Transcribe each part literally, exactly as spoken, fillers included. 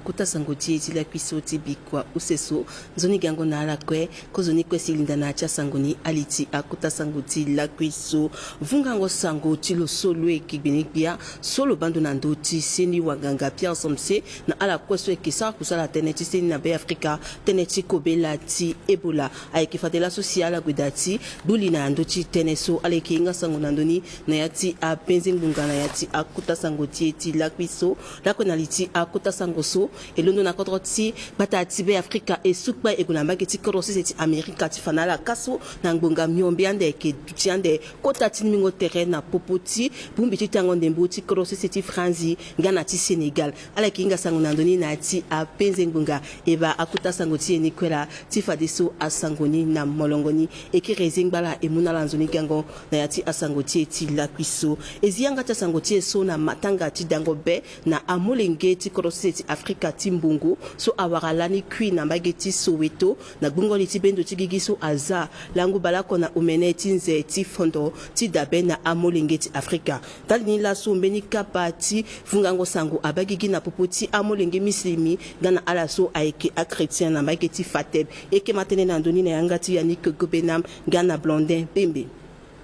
Kota sango ti e ti lakui so ti bikua use so. Nzoni gango na ala kue. Kozoni kue si linda na ya ti asango ni, ali ti akota sango ti lakui so. Vungango sango ti lo so lo yeke gbene-gbia so lo baa ndo na ndö ti seni wanganga Pierre Somse na ala kue so yeke sara kusala tënë ti seni na Be Afrika, tënë ti kobela ti Ebola. Ayeke fade laso si ala gue daa ti gbu li na ndö ti tënë so. Ala yeke hinga sango na ndö ni na ya ti apenze ngbonga na ya ti akota sango ti e ti lakui so. Lakue na li ti akota sango so, e londo na kodro ti gbata ti Be Afrika, e sukpa e gue na mbage ti kodro sese ti Amerika ti fa na ala ka so na ngbonga miombe ande ayeke duti ande kota ti ningbingo tere na popo ti bongbi ti tango ndembo ti kodro sese ti Franzi nga na ti Sénégal. Ala yeke hinga sango na ndö ni na ya ti apenze ngbonga. E baa akota sango ti e ni kue laa ti fadeso asango ni na molongo ni. E kiri e zengba ala, e mu na ala nzoni gango na ya ti asango ti e ti lakui so. E zi yanga ti asango ti e so na matanga ti dango be na amolenge ti kodro sese ti Afrika ti mbongo so awara lani kui na mbage ti Soweto na gbungo li ti bendo ti gigi so aza langu baleoko na omene ti nze ti fondo ti dabe na amolenge ti Afrika. Ndali ni laso mbeni kapa ti vungango sango abaa gigi na popo ti amolenge misilimi nga na ala so ayeke achrétien na mbage ti FATEB. E yeke ma tënë na ndö ni na yanga ti Yannick Gobenam nga na Blondin Pembe.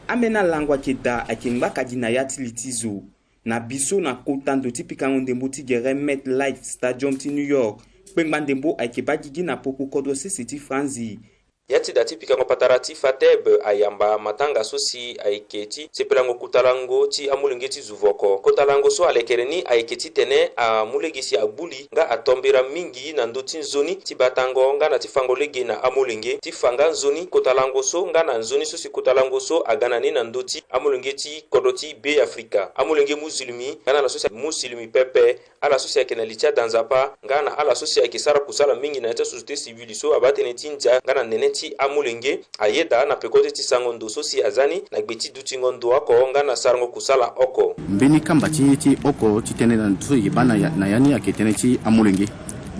Ambeni alango ayeke daa ayeke ngbaka gi na ya ti li ti zo. Na bi so na kota ndo ti pikango ndembo ti gere MetLife Stadium ti New York, kpengba ndembo ayeke baa gigi na popo kodro sese ti Franzi. Ya ti da ti pikango patara ti FATEB ayamba matanga so si ayeke ti sepelango kota lango ti amolenge ti zuvoko. Kota lango so alekere ni ayeke titene amu lege si agbu li nga atombera mingi na ndö ti nzoni ti batango nga na ti fango lege na amolenge, ti fa nga nzoni kota lango so nga na nzoni so si kota lango so aga na ni na ndö ti amolenge ti kodro ti Be Afrika. Amolenge musulmi nga na ala so si musulmi pepe, ala so si ayeke na li ti ada Nzapa nga na ala so si ayeke sara kusala mingi na ya ti asociété civile so abaa tënë ti ndia nga na nene ti amolenge, ayeda na peko ti sango ndo so si aza ni na gbe ti dutingo ndo oko nga na sarango kusala oko. Mbeni kamba ti ye ti oko ti tënë na ndo so e yeke baa na ya, na ya ni ayeke tënë ti amolenge.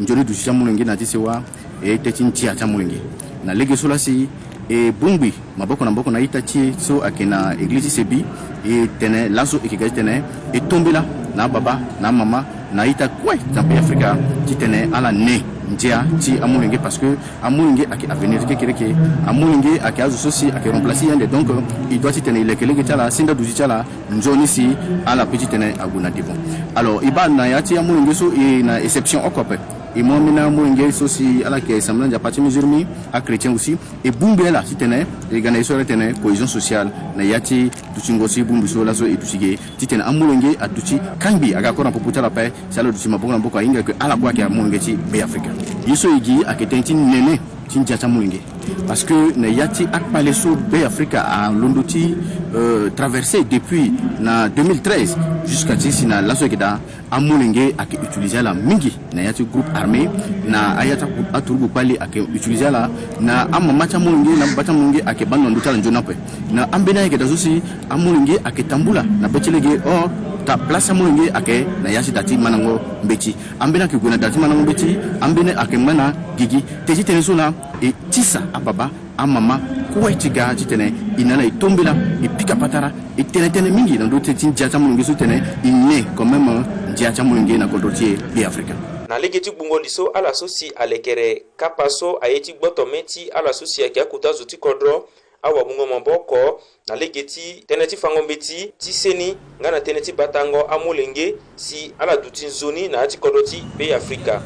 Nzoni duti ti amolenge na ya ti sewa, e tënë ti ndia ti amolenge. Na lege so laa si e bongbi maboko na maboko na a-ita ti e so ayeke na eglize ti Sebi, e tene laso e yeke ga titene e tombela na ababa na amama na a-ita kue ti na Be Afrika titene ala ne ndia ti amolenge, parce que amolenge ayeke avenir ti kekereke. Amolenge ayeke azo so si ayeke remplacer ye ande. Donc, e doit titene e leke lege ti ala, senda duti ti ala, nzoni si ala peut titene ague na devant. Alors, e baa na ya ti amolenge so e na exception oko ape. E mu ambeni amolenge so si ala yeke sambela Nzapa ti musulmi, achrétien aussi. E bongbi ala titene e ga na ye so ala tene cohésion sociale na ya ti dutingo ti bongbi so laso e duti ge, titene amolenge aduti kangbi aga koro na popo ti ala ape, si ala duti maboko na maboko ahinga ke ala kue ayeke amolenge ti Be Afrika. Ye so e gi ayeke tënë ti nene ti ndia ti amolenge. Parce que na ya ti akpale so Be Afrika alondo ti, euh, traverser depuis na deux mille treize jusqu'à ti si na laso ayeke daa, amolenge ayeke utiliser ala mingi na ya ti groupe armé, na aya ti aturugu kpali ayeke utiliser ala, na amama ti amolenge na ababa ti amolenge ayeke baa ndo na ndö ti ala nzoni ape. Na ambeni ayeke daa so si amolenge ayeke tambula na be ti lege, or ta place ti amolenge ayeke na ya ti da ti mandango mbeti. Ambeni ayeke gue na da ti mandango mbeti, ambeni ayeke ngba na gigi. Teti tënë so laa e tisa ababa, amama kue ti ga titene e na ala e tombela, e pika patara, e tene tënë mingi na ndö ti ndia ti amolenge so titene e ne quand même ndia ti amolenge na kodro ti e Be Afrika. Na lege ti gbungo li so ala so si alekere kapa so aye ti gboto mê ti ala so si ayeke akota zo ti kodro, awabungo maboko na lege ti tënë ti fango mbeti ti seni nga na tënë ti batango amolenge si ala duti nzoni na ya ti kodro ti Be Afrika.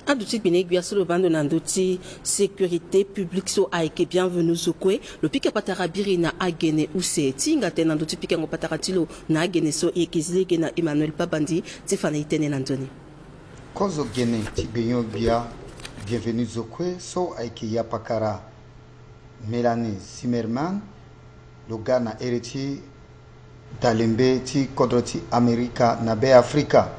Aduti gbene-gbia so lo baa ndo na ndö ti sécurité publique so ayeke Bienvenu Zokwe, lo pika patara biri na agene use. Ti hinga tënë na ndö ti pikango patara ti lo na agene so, e yeke zi lege na Emmanuel Pabandi ti fa na e tënë na ndö ni. Kozo gene ti gbenyo-gbia Bienvenu Zokwe so ayeke yapakara Mélanie Zimmerman, lo ga na ere ti dalembe ti kodro ti Amerika na Be Afrika.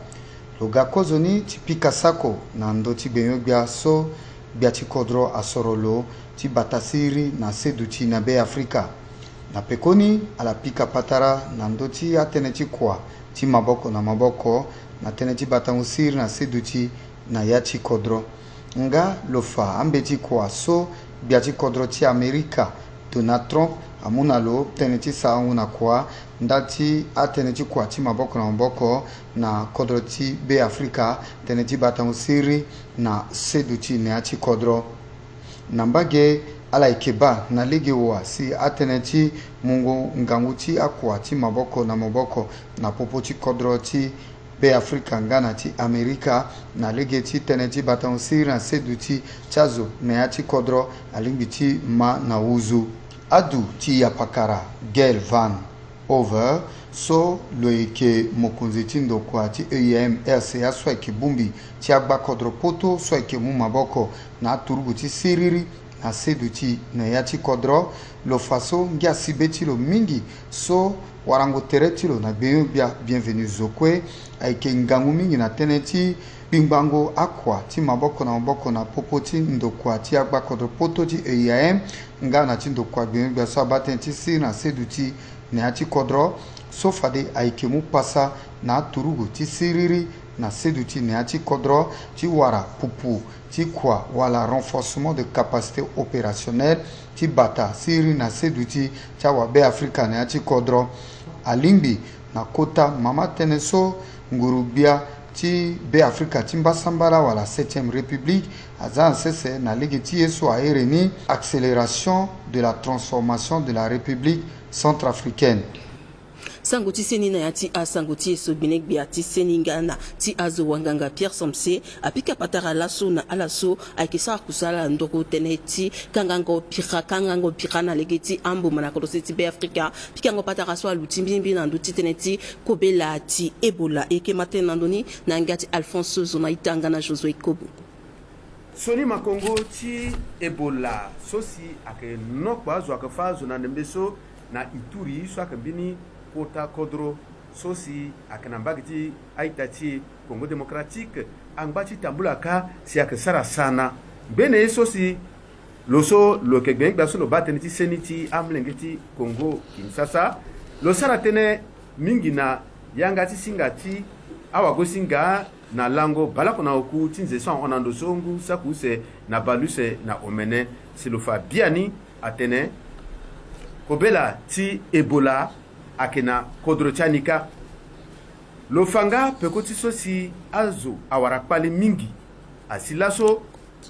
Lo ga kozoni ti pika sako na ndö ti gbenyo-gbia so gbia ti kodro asoro lo ti bata siriri na seduti na Be Afrika. Na pekoni ala pika patara na ndö ti atënë ti kua ti maboko na maboko na tënë ti batango siriri na seduti na ya ti kodro. Nga lo fa ambeti kua so gbia ti kodro ti Amerika, Donald Trump, Amu na lo tënë ti sarango na kua ndali ti atënë ti kua ti maboko na maboko na kodro ti Be Afrika, tënë ti batango siriri na seduti na ya ti kodro. Na mbage, ala yeke baa na lege wa si atënë ti mungo ngangu ti akua ti maboko na maboko na popo ti kodro ti Be Afrika nga na ti Amerika, na lege ti tënë ti batango siriri na seduti ti azo na ya ti kodro, alingbi ti ma na wuzu. Adu ti yapakara Gail Van Over, so lo yeke mokonzi ti ndokua ti E U A M R C A, so ayeke bongbi ti agbakodro poto, so ayeke mu maboko na aturugu ti siriri na seduti na ya ti kodro. Lo fa so ngia si be ti lo mingi so warango tere ti lo na gbenyo-gbia Bienvenu Zokwe ayeke ngangu mingi na tënë ti gbingbango akua ti maboko na maboko na popo ti ndokua ti agbakodro poto ti E U A M nga na ti ndokua gbenyo-gbia so abaa tënë ti siriri na seduti na ya ti kodro, so fade ayeke mu pasa na aturugu ti siriri na seduti na ya ti kodro ti wara pupu ti kua wala renforcement de capacité opérationnelle ti bata siriri na seduti ti awabe Afrika na ya ti kodro. Alingbi na kota mama tënë so nguru-gbia ti Be Afrika ti mbasambala wala septième république aza na sese na lege ti ye so a iri ni accélération de la transformation de la République centrafricaine. Sango ti seni na ya ti asango ti e so gbene-gbia ti seni nga na ti azo wanganga Pierre Somse apika patara laso na ala so ayeke sara kusala ndoro tënë ti kangango bira, kangango bira na lege ti amboma na kodro ti Be Afrika. Pikango patara so aluti mbirimbiri na ndö ti tënë ti kobela ti Ebola. E yeke ma tënë na ndö ni na yanga ti Alphonse Zonaita nga na Josué Kobo. Sioni makongo ti Ebola so si ayeke nokpo azo ayeke fâ azo na ndembe so na Ituri so ayeke mbeni kota kodro so si ayeke na mbage ti a-ita ti e Congo Démocratique, angba ti tambula kâ si ayeke sara sana. Ngbene ye so si lo so lo yeke gbene-gbia so lo baa tënë ti seni ti amolenge ti Congo Kinshasa, lo sara tënë mingi na yanga ti singa ti awagosinga na lango baleoko na oku ti nze so ahon na ndo so ngu saki use na baleuse na omene. Si lo fa biani atene kobela ti Ebola ayeke na kodro ti ani kâ. Lo fa nga peko ti so si azo awara kpale mingi. Asi laso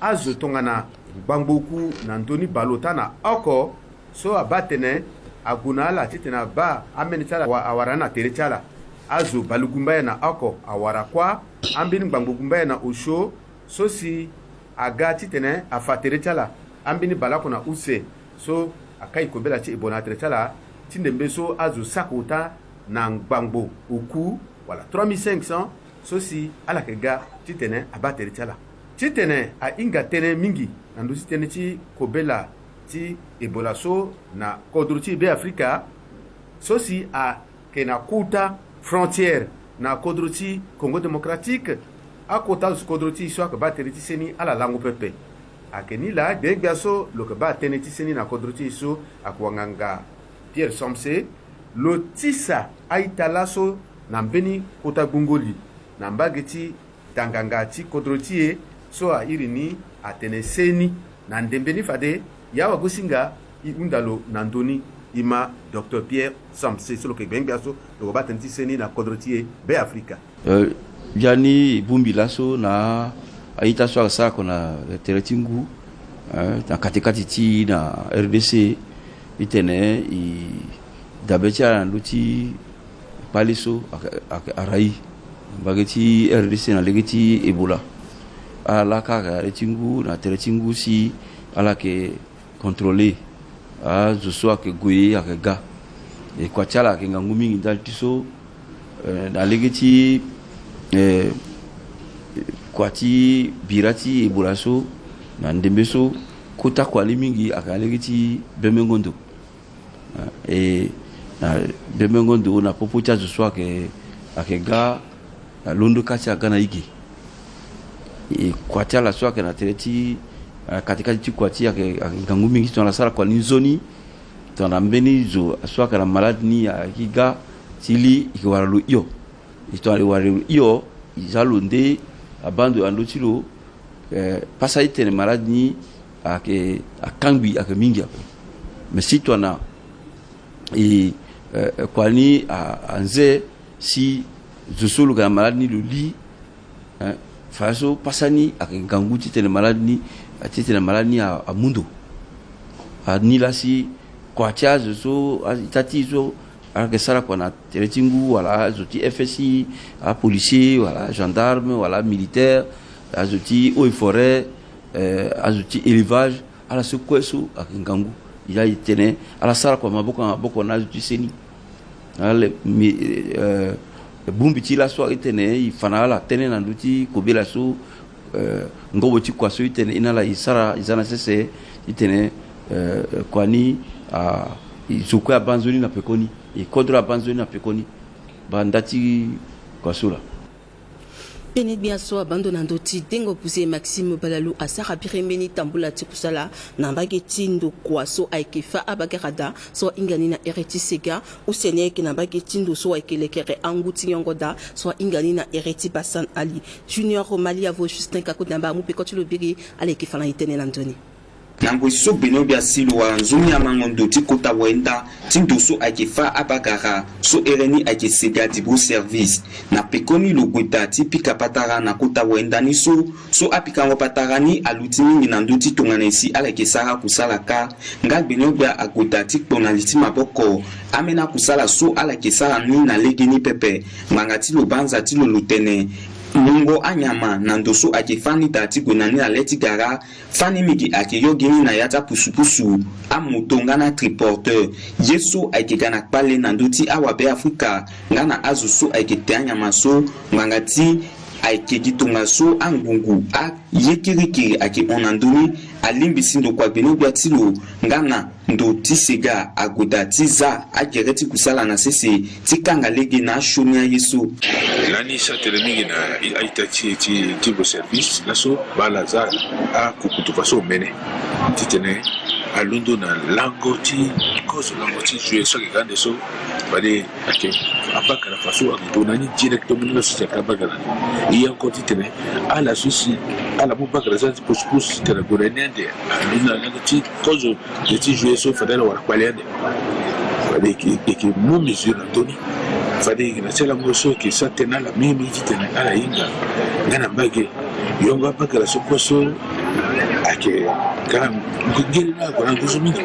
azo tongana ngbangbo oku na ndö ni baleota na oko so abaa tene ague na ala titene abaa amene ti ala wa-, awara ni na tere ti ala. Azo balegumbaya na oko awara kuâ, ambeni ngbangbo gumbaya na osio so si aga titene afa tere ti ala. Ambeni baleoko na use so akai kobela ti Ebola na tere ti ala ti ndembe so azo saki ota na ngbangbo oku wala trois mille cinq cents so si ala yeke ga titene abaa tere ti ala. Titene ahinga tënë mingi na ndö ti tënë ti kobela ti Ebola so na kodro ti Be Afrika so si ayeke na kota frontière na kodro ti Congo Démocratique. Akota zo ti kodro ti e so ayeke baa tënë ti seni ala lango pepe. Ayeke ni laa gbene-gbia so lo yeke baa tënë ti seni na kodro ti e so ayeke wanganga Pierre Somse. Lo tisa a-ita laso na mbeni kota gbungo li na mbage ti tanganga ti kodro ti e so a iri ni atene seni na ndembe ni fade ya wagosinga e hunda lo na ndö ni. E ma Docteur Pierre Somse so lo yeke gbene-gbia so lo yeke baa tënë ti seni na kodro ti e Be Afrika. Eh, biani e bongbi laso na a-ita so asara oko na tere ti ngu, eh, na katikati ti e na R D C, titene e dabe ti ala na ndö ti kpale so ayeke, ayeke arai mbage ti R D C na lege ti Ebola. Ala laa kâ ayeke na le ti ngu na tere ti ngu si ala yeke contrôler azo so ayeke gue ayeke ga. E kua ti ala ayeke ngangu mingi ndali ti so, eh, na lege ti, eh, kua ti bira ti Ebola so na ndembe so kota kua li mingi ayeke na lege ti bembengo ndo. Eh, e na bembengo ndo na popo ti azo so ayeke, ayeke ga na londo kâ ti aga na ige. E kua ti ala so ayeke na tere ti, eh, katikati ti kua ti e ayeke, ayeke ngangu mingi tongana asara kua ni nzoni. Tongana mbeni zo so ayeke na malade ni ayeke ga ti li, e yeke wara lo hio. E tongana e wara lo hio, e za lo nde abaa ndo na ndö ti lo. Eh, pasa ti tene malade ni ayeke, akangbi ayeke mingi ape. Mais si tongana E, eh, kua ni a, anze si zo so lo ga na malade ni lo li, eh, fadeso pasa ni ayeke ngangu titene malade ni, titene malade ni a, amu ndo. Ani laa si kua ti azo so, a, ita ti e so ala yeke sara kua na tere ti ngu, wala azo ti F S I, apolicier, wala agendarme, wala amilitaire, azo ti eaux et forêt, eh, azo ti élevage, ala so kue so ayeke ngangu. Ya e tene ala sara kua maboko na maboko na azo ti seni. Ala le, mi, eh, bongbi ti laso e tene e fa na ala tënë na ndö ti kobela so, eh, ngobo ti kua so e tene e na ala e sara e za na sese, e tene, eh, kua ni, ah, e zo kue abaa nzoni na pekoni, e kodro abaa nzoni na pekoni. Baa nda ti kua so laa. Tënë gbia so abaa ndo na ndö ti dengo buze Maxime Balalou asara biri mbeni tambula ti kusala na mbage ti ndo kua so ayeke fâ abagara daa so ahinga ni na here ti Sega, use ni ayeke na mbage ti ndo so ayeke lekere angu ti nyongo daa so ahinga ni na here ti Basan Ali. Junior Romali avo Justin Kakudamba amu peko ti lo biri, ala yeke fa na e tënë na ndö ni. Na ngoi so gbene-gbia si lo wara nzoni amango ndo ti kota wenda ti ndo so ayeke fâ abagara so here ni ayeke Sega Dibro Service. Na peko ni lo gue daa ti pika patara na kota wenda ni so, so apikango patara ni aluti mingi na ndö ti tongana nyen si ala yeke sara kusala kâ. Nga gbene-gbia ague daa ti kpo na li ti maboko ambeni akusala so ala yeke sara ni na legeni pepe. Ngbanga ti lo banza ti lo lo tene mungo anyama na ndo so ayeke fâ ni daa ti gue na ni na le ti gara, fani mingi ayeke yo gi ni na ya ti apusupusu, amoto nga na atriporteur. Ye so ayeke ga na kpale na ndö ti awabe Afrika nga na azo so ayeke te anyama so, ngbanga ti ayeke gi tongaso angungu aye kirikiri ayeke hon na ndö ni. Alingbi si ndokua gbene-gbia ti lo nga na ndo ti Sega ague daa ti za agere ti kusala na sese ti kanga lege na asioni aye so. Lani sa tene mingi na a-ita ti e ti Dibro Service laso, baa ala za akukutu faso omene titene alondo na lango ti kozo lango ti jeu so ayeke ga ande so. Fade ayeke abagara faso ake gue na ni directement ni laso si ayeke abagara ni. E ye encore titene ala so si ala mu bagara za ti pusu pusu titene ague na ni ande alondo na lango ti kozo nde ti jeu so fade ala wara kpale ande. Fade e yeke, e yeke mu mesure na ndö ni. Fade e yeke na ti alango so e yeke sara tënë na ala mingi mingi titene ala hinga nga na mbage. Yongo abagara so kue so ayeke ga ngere ni ague na nduzu mingi.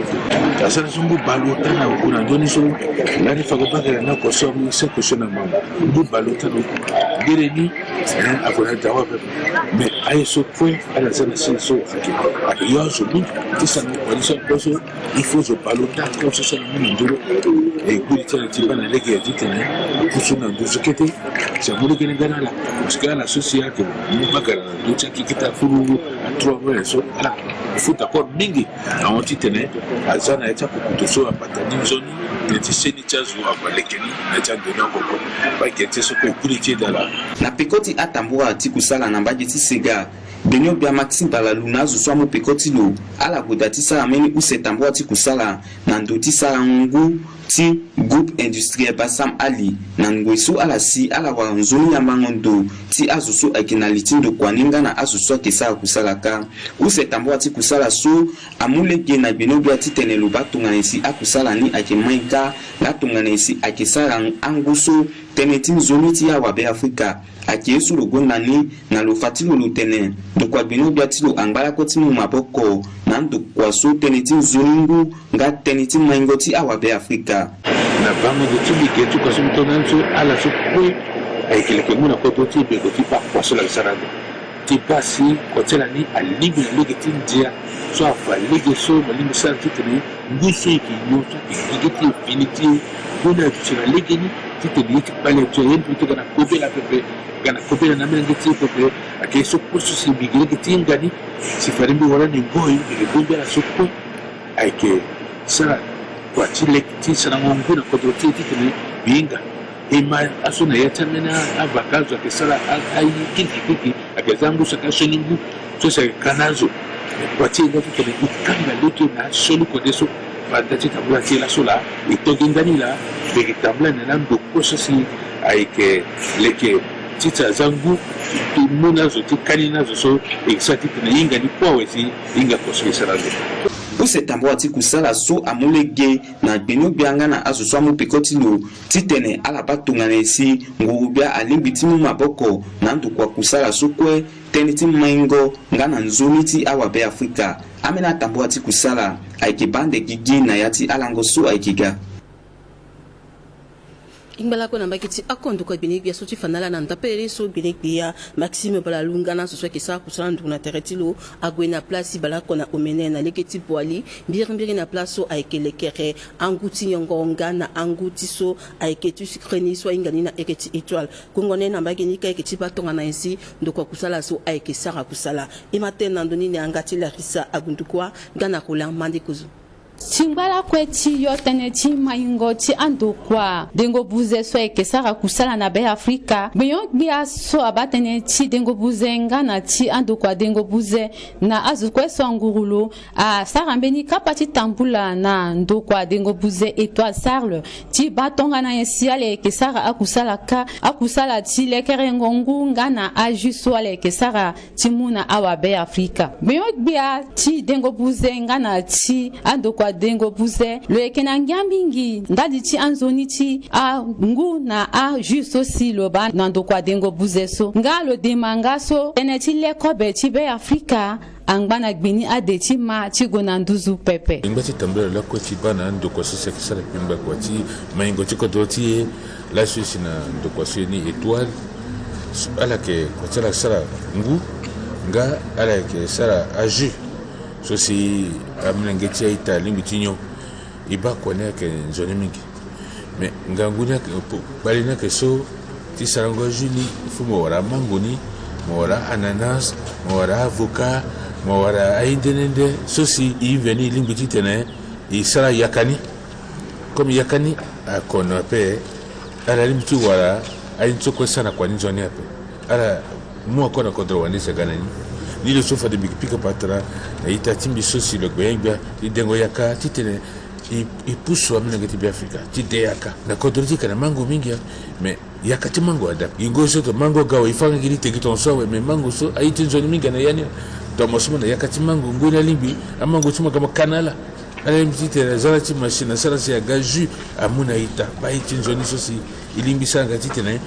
Asara so ngu bale ota na ngu na ndö ni so lani fango bagara ni oko so amu seko so na ngbanga. Ngu bale ota na ngere ni, eh, ague na dawa pepe. Mais aye so kue ala za na seni so ayeke, ayeke yo azo mingi ti sara na kua ni so kue so. Il faut zo bale ota comme so so na mu na ndö lo. E gbiri ti ala ti baa na lege ya titene apusu na nduzu kete. Si amu lege ni nga na ala. Parce que ala so si ayeke mu bagara na ndö ti akeke ti afulu a trois mois so, ala futa koro mingi. Ahon titene aza na ya ti akukutu so abata ni nzoni. Tënë ti seni ti azo ague leke ni na ya ti ando ni oko. Baa gere ti e so kue e gbiri ti e daa laa. Na peko ti atambura ti kusala na mbage ti Sega, gbene-gbia Maxime Balalou na azo so amu peko ti lo, ala gue daa ti sara mbeni use tambula ti kusala na ndo ti sara ngu ti groupe industriel Bassam Ali. Na ngoi so ala si ala wara nzoni yambango ndo ti azo so ayeke na li ti ndokua ni nga na azo so ayeke sara kusala kâ. Use tambula ti kusala so amu lege na gbene-gbia titene lo baa tongana nyen si akusala ni ayeke mai kâ, nga tongana nyen si ayeke sara angu so tënë ti nzoni ti awabe Afrika. Ayeke ye so lo gonda ni na lo fa ti lo lo tene ndokua gbene-gbia ti lo angba lakue ti mu maboko na andokua so tënë ti nzoni ngu nga tënë ti maingo ti awabe Afrika. Na bango ndo ti mbi ge ti kua so mbi tongana ni so ala so kue ayeke leke mu na kodro ti e mbengo ti baa kua so lo yeke sara ande. Ti baa si kua ti ala ni alingbi na lege ti ndia so afa lege so mo lingbi sara titene ngu so e yeke nyon so ayeke gigi ti e fini ti e. Ngu ni aduti na legeni titene ye ti kpale aduti na ye ni pepe ti ga na kobela pepe, ga na kobela na amolenge ti e pepe. Ayeke ye so kue so si mbi gi lege ti hinga ni si fade mbi wara ni ngoi mbi yeke bongbi ala so kue. Ayeke sara kua ti leke ti sarango ngu na kodro ti e titene mbi hinga. E ma aso na ya ti ambeni avaka azo ayeke sara a, aye kirikirikiri. Ayeke za ngu so ayeke asioni ngu so si ayeke ka na azo. Kua ti e nga titene e kanga lege na asioni kode so. Fade ti tambula ti e laso laa e to gi ndani laa mbi yeke tambula na ni ando kue so si ayeke leke titene aza ngu ti mu na azo ti kani na azo so e yeke sara titene e hinga ni kue awe si e hinga kua so e sara azo. Use tambula ti kusala so amu lege na gbenigbia nga na azo so amu peko ti lo titene ala baa tongana nyen si nguru-gbia alingbi ti mu maboko na andokua kusala so kue, tënë ti maingo nga na nzoni ti awabe Afrika. Ambeni atambula ti kusala ayeke baa ande gigi na ya ti alango so ayeke ga. Ngbalako na mbage ti akondo kua gbene-gbia so ti fa na ala na ndapelele so gbene-gbia Maxime Balalou nga na azo so ayeke sara kusala na nduru na tere ti lo ague na place ti Balako na omene na lege ti Boali mbirimbiri na place so ayeke lekere angu ti nyongo nga na angu ti so ayeke ti sucre ni so ahinga ni na ere ti Etoile. Gongo ni na mbage ni kâ ayeke ti baa tongana nyen si ndokua kusala so ayeke sara kusala. E ma tene na ndo ni na yanga ti Larissa Agundukua nga na Roland Mandekozo. Ti ngba lakue ti yo tënë ti maingo ti andokua dengo buze so ayeke sara kusala na Be Afrika. Gbenyo-gbia so abaa tënë ti dengo buze nga na ti andokua dengo buze na azo kue so anguru lo asara mbeni kapa ti tambula na ndokua dengo buze Etoile Sarle ti baa tongana nyen si ala yeke sara akusala kâ, akusala ti lekerengo ngu nga na ajus so ala yeke sara ti mu na awabe Afrika. Gbenyo-gbia ti dengo buze nga na ti andokua dengo buze lo yeke na ngia mingi ndali ti anzoni ti angu na ajus so si lo baa na ndokua dengo buze so. Nga lo dema nga so tënë ti le kobe ti Be Afrika angba na gbe ni ade ti ma ti gue na nduzu pepe. Lingba ti tambula lo lakue ti baa na andokua so si ayeke sara kpengba kua ti maingo ti kodro ti e. Laso e si na ndokua so ye ni Etoile, ala yeke kua ti ala sara ngu nga ala yeke sara ajus so si amolenge ti a-ita alingbi ti nyon. E baa kua ni ayeke nzoni mingi. Me ngangu ni ayeke, kpale ni ayeke so ti sarango ajus ni, il faut mo wara amango ni, mo wara ananas, mo wara avocat, mo wara aye nde nde nde so si e veni e lingbi titene e sara yaka ni. Comme yaka ni akono ape, ala lingbi ti wara aye ni so kue sara na kua ni nzoni ape. Ala mu oko na kodro wande si aga na ni. Ni lo so fade mbi yeke pika patara na ita ti mbi so si lo gbenyo-gbia ti dengo yaka titene e, e pusu amolenge ti Be Afrika ti de yaka na kodro ti e. Ayeke na mango mingi, me yaka ti mango ada. Gi ngoi so tonga mango aga awe, e fâ nga gi ni te gi tonga so awe, me mango so aye ti nzoni mingi na ya ni. Tonga mo so mo na yaka ti mango, ngoi ni alingbi amango ti mo aga mo ka na ala. Ala lingbi titene aza na ti machine asara si aga jus amu na ita. Baa ye ti nzoni so si e lingbi sara nga titene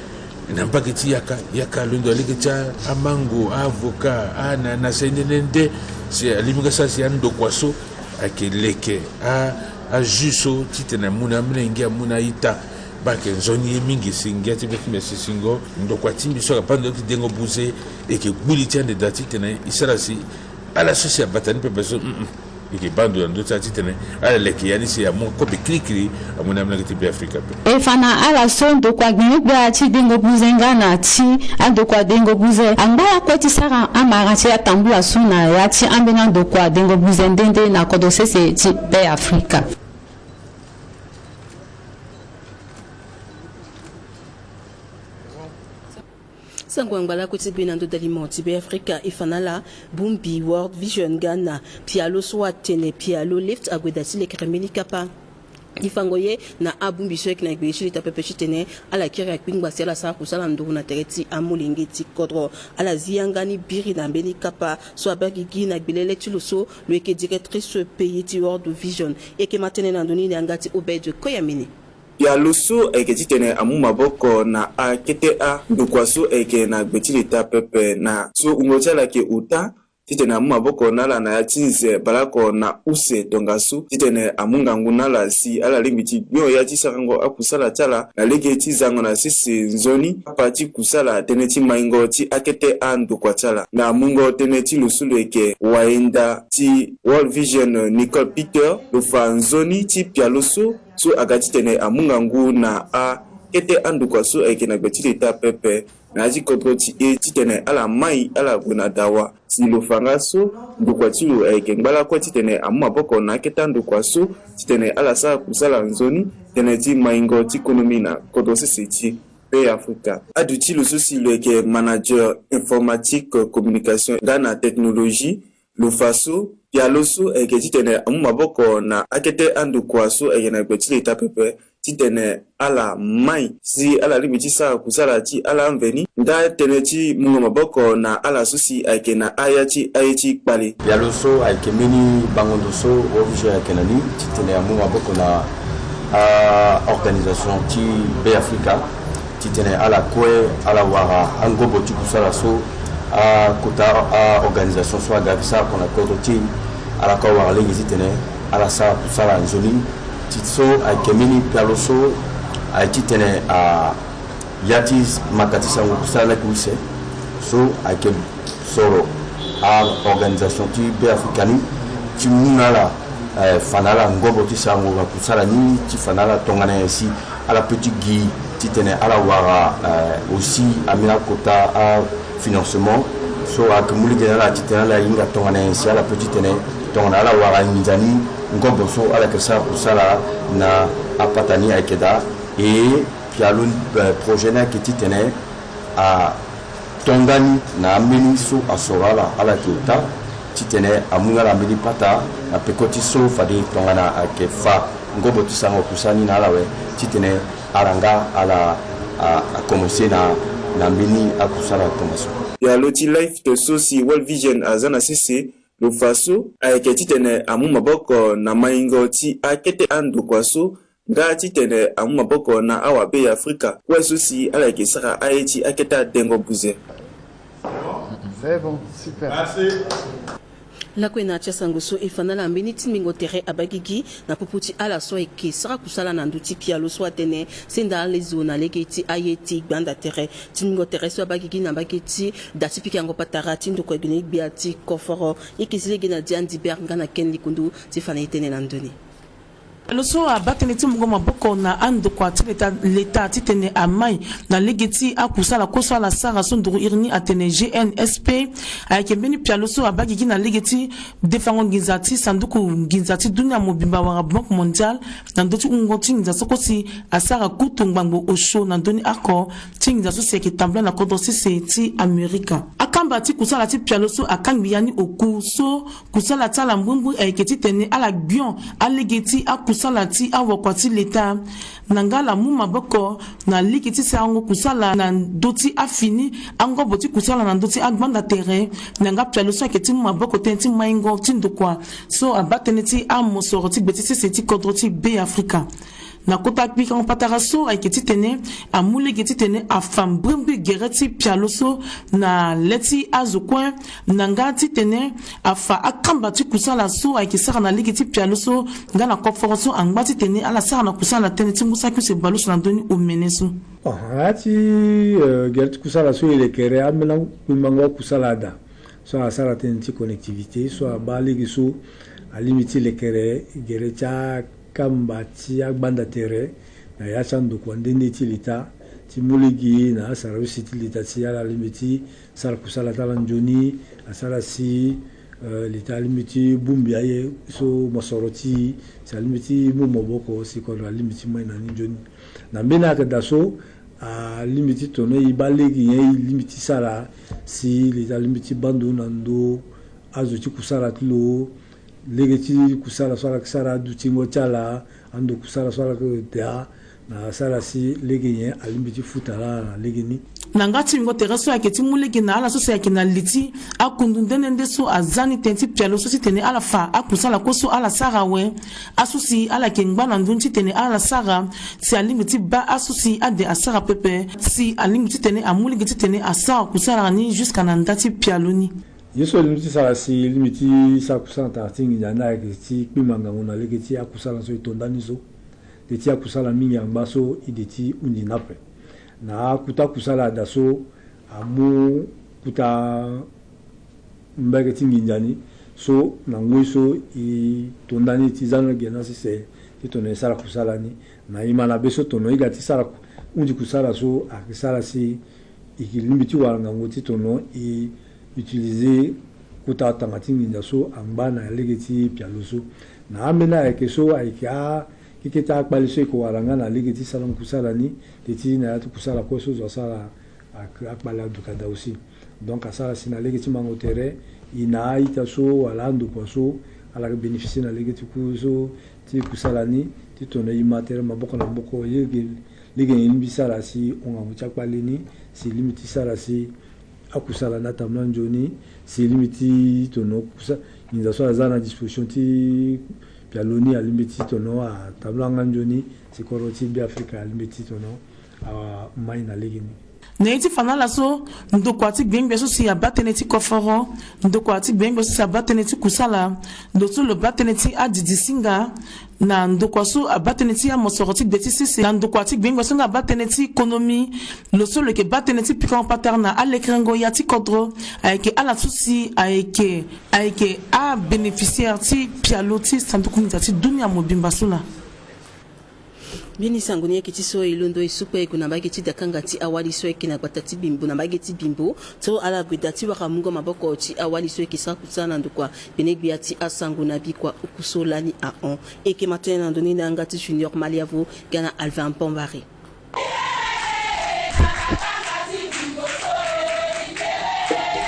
na mbage ti yaka, yaka alondo na lege ti amango, aavocat, ananas, aye nde nde nde. Si alingbi nga sara si andokua so ayeke leke a, ajus so titene amu na amolenge, amu na a-ita. Baa ayeke nzoni ye mingi si ngia ti be ti mbi asi singo ndokua ti mbi so ayeke baa ndo ti dengo buze, e yeke gbu li ti ande daa titene e sara si ala so si abata ni pepe so, mm, mm. E yeke baa ndo na ndö ti ala titene ala leke ya ni si amu kobe kirikiri amu na amolenge ti Be Afrika ape. E fa na ala so ndokua gbenyo-gbia ti dengo buze nga na ti andokua dengo buze angba lakue ti sara amara ti atambula so na ya ti ambeni andokua dengo buze nde nde na kodro sese ti Be Afrika. Sango angba lakue ti be na ndö dalimo ti Be Afrika e fa na ala bongbi World Vision nga na pialo so atene pialo lift ague daa ti lekere mbeni kapa. E fango ye na abongbi so ayeke na gbele ti leta pepe titene ala kiri akpingba si ala sara kusala nduru na tere ti amolenge ti kodro. Ala zi yanga ni biri na mbeni kapa so abaa gigi na gbelele ti lo so lo yeke directrice pays ti World Vision. E yeke ma tënë na ndo ni na yanga ti Obed Koyamene. Pialo so ayeke titene amu maboko na akete andokua so ayeke na gbe ti leta pepe na so wungo ti ala ayeke ota, titene amu maboko na ala na ya ti nze baleoko na use tongaso, titene amu ngangu na ala si ala lingbi ti gbio ya ti sarango akusala ti ala na lege ti zango na sese nzoni kapa ti kusala tënë ti maingo ti akete andokua ti ala. Na mungo tënë ti lo so lo yeke wayenda ti World Vision, Nicole Peter, lo fa nzoni ti pialo so so aga titene amu ngangu na akete andokua so ayeke na gbe ti leta pepe na ya ti kodro ti e titene ala mai ala gue na dawa. Si lo fa nga so ndokua ti lo ayeke ngba lakue titene amu maboko na akete andokua so titene ala sara kusala nzoni tënë ti maingo ti konomi na kodro sese ti Be Afrika. Aduti lo so si lo yeke manager informatique, communication nga na technologie, lo fa so pialo so ayeke titene amu maboko na akete andokua so ayeke na gbe ti leta pepe titene ala mai si ala lingbi ti sara kusala ti ala mveni, nga tënë ti mungo maboko na ala so si ayeke na aya ti aye ti kpale. Pialo so ayeke mbeni bango ndo so World Vision ayeke na ni titene amu maboko na a-organisation ti Be Afrika titene ala kue ala wara angobo ti kusala so akota a-organisation so aga yeke sara oko na kodro ti e, ala kue awara lege titene ala sara kusala nzoni. Ti so ayeke mbeni pialo so aye titene a ya ti mata ti sango kusala laki use so ayeke soro a-organisation ti Be Afrika ni ti mu na ala, eh, fa na ala ngobo ti sango na kusala ni ti fa na ala tongana nyen si ala peut ti gi titene ala wara, eh, aussi ambeni akota afinancement so ayeke mu lege na ala titene ala hinga tongana nyen si ala peut titene tongana ala wara nginza ni ngobo so ala yeke sara kusala na apata ni ayeke daa. E pialo ni, eh, projet ni ayeke titene ato ndani na ambeni so asoro ala, ala yeke ota titene amu na ala mbeni pata na peko ti so fade tongana ayeke fa ngobo ti sango kusala ni na ala awe titene ala nga ala a, akomense na, na mbeni akusala tongaso. Pialo ti Life to so si World Vision aza na sese, lo fa so ayeke titene amu maboko na maingo ti akete andokua so nga titene amu maboko na awabe ya Afrika kue so si ala yeke sara aye ti akete adengo buze. C'est bon, super. Lakue na ti asango so e fa na ala mbeni tingbingo tere abagigi na popo ti ala so ayeke sara kusala na ndö ti pialo so atene senda ala zo na lege ti aye ti gbanda tere. Tingbingo tere so abagigi na mbage ti da ti pikango patara ti ndokua gbene gbia ti koforo. Ye ke zi lege na dia Ndibert nga na Ken Likundu ti fa na e tënë na ndö ni. Lo so abaa tënë ti mungo maboko na andokua ti leta, leta titene amai na lege ti akusala kue so ala sara so nduru iri ni atene G N S P. Ayeke mbeni pialo so abaa gigi na lege ti defango nginza ti sanduku nginza ti dunia mobimba wala Banque Mondiale na ndö ti wungo ti nginza so kue si asara kutu ngbangbo osio na ndö ni oko ti nginza so si ayeke tambula na kodro sese ti Amerika. Akamba ti kusala ti pialo so akangbi ya ni oku so kusala ti ala mbumbui ayeke titene ala gbion alege ti akusala ti awakua ti leta. Na nga ala mu maboko na lege ti sarango kusala na ndö ti afini angobo ti kusala na ndö ti agbanda tere. Na nga pialo so ayeke ti mu maboko tënë ti maingo ti ndokua so abaa tënë ti amosoro ti gbe ti sese ti kodro ti Be Afrika. Na kota pikango patara so ayeke titene amu lege titene afa mbrimbri gere ti pialo so na le ti azo kue, na nga titene afa akamba ti kusala so ayeke sara na lege ti pialo so nga na koforo so angba titene ala sara na kusala na tënë ti ngu saki use bale use na ndö ni omene so. Bon, na ya ti, euh, gere ti kusala so e lekere ambeni akpingbango akusala ada. So asara tënë ti connectivité so abaa lege so alingbi ti lekere gere ti akamba ti agbanda tere na ya ti andokua nde nde ti leta ti mu lege na asara use ti leta si ala lingbi ti sara kusala ti ala nzoni, asara si, euh, leta alingbi ti bongbi aye so mosoro ti e si alingbi ti mu maboko si kodro alingbi ti mai na ni nzoni. Na mbeni ayeke daa so alingbi ti tono e baa lege nyen e lingbi ti sara si leta alingbi ti baa ndo na ndo azo ti kusala ti lo, lege ti kusala so ala yeke sara adutingo ti ala, ando kusala so ala yeke daa na asara si lege nyen alingbi ti futa laa na lege ni. Na nga ti wingo tere so ayeke ti mu lege na ala so si ayeke na li ti akundu nde nde nde so aza ni tënë ti pialo so titene ala fa akusala kue so ala sara awe. Aso si ala yeke ngba na ndö ni titene ala sara si alingbi ti baa aso si ade asara pepe si alingbi titene amu lege titene asara kusala ni jusqu'à na nda ti pialo ni. Ye so e lingbi ti sara si e lingbi ti sara kusala na tara ti nginza ni ayeke ti kpingba ngangu na lege ti akusala so e to ndani so. Nde ti akusala mingi angba so e de ti hunzi ni ape. Na akuta kusala ada so amu kuta mbage ti nginza ni so na ngoi so e to ndani ti za ni gena sese ti tongana e sara kusala ni. Na e ma na be so tongana e ga ti sara ku-, hunzi kusala so ayeke sara si e lingbi ti wara ngangu ti tongana e utiliser kota tanga ti nginza so angba na lege ti pialo so. Na ambeni ayeke so ayeke akeke ti akpale so e yeke wara nga na lege ti sarango kusala ni, nde ti na ya ti kusala kue so zo asara ak-, akpale aduka daa aussi. Donc asara si na lege ti mango tere e na a-ita so wala andokua so Ala ga bénéficier na lege ti ku so ti kusala ni, ti tono e ma tere maboko na maboko. Lege, lege ni e lingbi sara si e hon ngangu ti akpale ni, si e lingbi ti sara si akusala ni atambula nzoni, si e lingbi ti tono kusa, nginza so aza na disposition ti pialo ni, alingbi ti tono atambula nga nzoni, si kodro ti Beafrika alingbi ti tono amai na lege ni. Na ye ti fa na ala so, ndokua ti gbengbia so si abaa tënë ti koforo, ndokua ti gbengbia so si abaa tënë ti kusala, lo so lo baa tënë ti adidi singa, na ndokua so abaa tënë ti amosoro ti gbe ti sese, na ndokua ti gbengbia so nga abaa tënë ti konomi, lo so lo yeke baa tënë ti pikango patara na alekerengo ya ti kodro, ayeke ala so si ayeke, ayeke abénéficiaire ti pialo ti sanduku nginza ti dunia mobimba so laa. Mbeni sango ni ayeke ti so e londo e sukpe e gue na mbage ti dakanga ti awali so ayeke na gbata ti Bimbo, na mbage ti Bimbo, so ala gue daa ti wara mungo maboko ti awali so ayeke sara kusala na ndokua gbenegbia ti asango na bikua oku so lani ahon. E yeke ma tënë na ndo ni na yanga ti Junior Maliavo, ga na Alvin Pombari.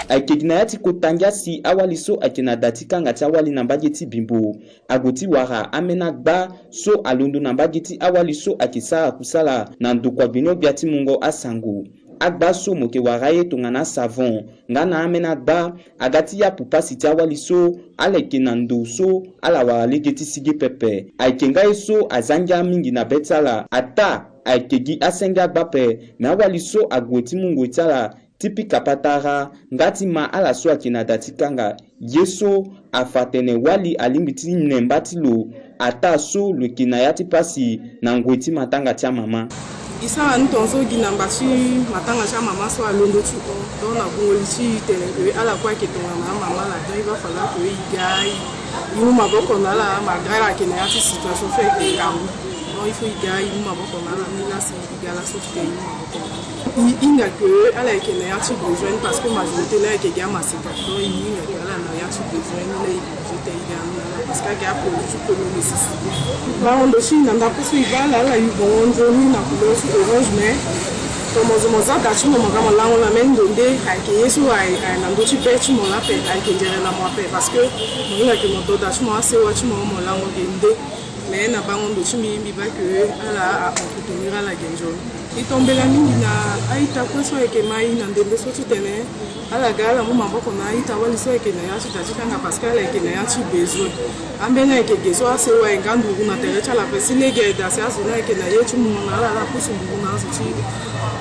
Ayeke gi na ya ti kota ngia si awali so ayeke na da ti kanga ti awali na mbage ti Bimbo ague ti wara ambeni agba so alondo na mbage ti awali so ayeke sara kusala na ndokua gbeni ogbia ti mungo asango. Agba so mo yeke wara aye tongana asavon nga na ambeni agba aga ti yapu pasi ti awali so ala yeke na ndo so ala wara lege ti sigi pepe. Ayeke nga ye so aza ngia mingi na be ti ala. Ataa ayeke gi asenge agba ape, me awali so ague ti mu ngoi ti ala ti pika patara nga ti ma ala so ayeke na da ti kanga. Ye so afa atene wali alingbi ti ne mba ti lo ataa so lo yeke na ya ti pasi na ngoi ti matanga ti amama. E sara ni tongaso gi na mba ti matanga ti amama so alondo ti hon. Donc na gungo li ti e tene ke ala kue ayeke tongana amama laa, donc e va falloir ke e ga e mu maboko na ala, malgré ala yeke na ya ti situation so ayeke ngangu. Donc il faut e ga e mu maboko na ala, ni la si e ga laso ti tene e mu maboko na ala. E hinga ke ala yeke na ya ti besoin ni, parce que majorité la ayeke gi amaseka. Donc e hinga ke ala na ya ti besoin ni la e obligé ti e ga ni na ala, parce que ayeke aproduit ti première nécessité. Lango ndo ti e na ndako so e baa ala, ala yu bongo nzoni na couleur ti orange, mais tongana mo zo mo za da ti mo, mo ga mo lango na mbeni ndo nde, ayeke ye so aye, aye na ndö ti be ti mo laa ape, ayeke nzere na mo ape, parce que mo hinga ke mo to da ti mo, asewa ti mo, mo lango ge nde. Mais na bango ndo ti mbi, mbi baa ke ala a entretenir ala ge nzoni. E tombela mingi na a-ita kue so ayeke ma e na ndembe so titene ala ga ala mu maboko na a-ita wali so ayeke na ya ti da ti kanga, parce que ala yeke na ya ti besoin. Ambeni ayeke ge so asewa aye nga nduru na tere ti ala ape, si lege aye da si azo ni ayeke na ye ti mu na ala, ala pusu nduru na azo ti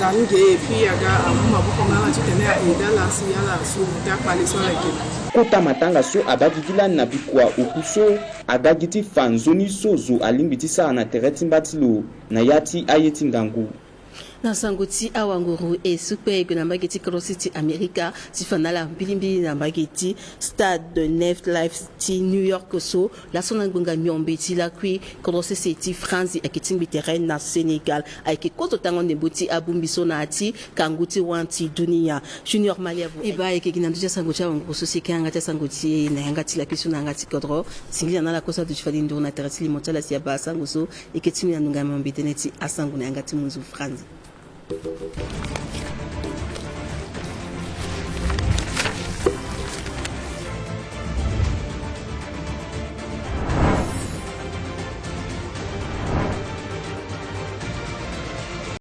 da ni ge, et puis aga amu maboko na ala titene a aide ala si ala surmonter akpale so ala yeke na. Kota matanga so abaa gigi lani na bikua oku so aga gi ti fa nzoni so zo alingbi ti sara na tere ti mba ti lo na ya ti aye ti ngangu. Na sango ti awanguru e sukpe e gue na mbage ti kodro sese ti Amerika, ti fa na ala mbilimbili na mbage ti stade de MetLife ti New York so, laso na ngbonga miombe ti lakui kodro sese ti France ayeke tingbi tere na Sénégal. Ayeke kozo tango ndembo ti abongbi so na ya ti kangu ti wan ti dunia. Junior Maliavo. E baa ayeke gi na ndö ti asango ti awanguru so si e yeke yanga ti asango ti e na yanga ti lakui so na yanga ti kodro. Singila na ala kue so aduti fade nduru na tere ti limo ti ala si abaa asango so. E yeke ti mbi na ndonga miombe tënë ti asango na yanga ti munzu France.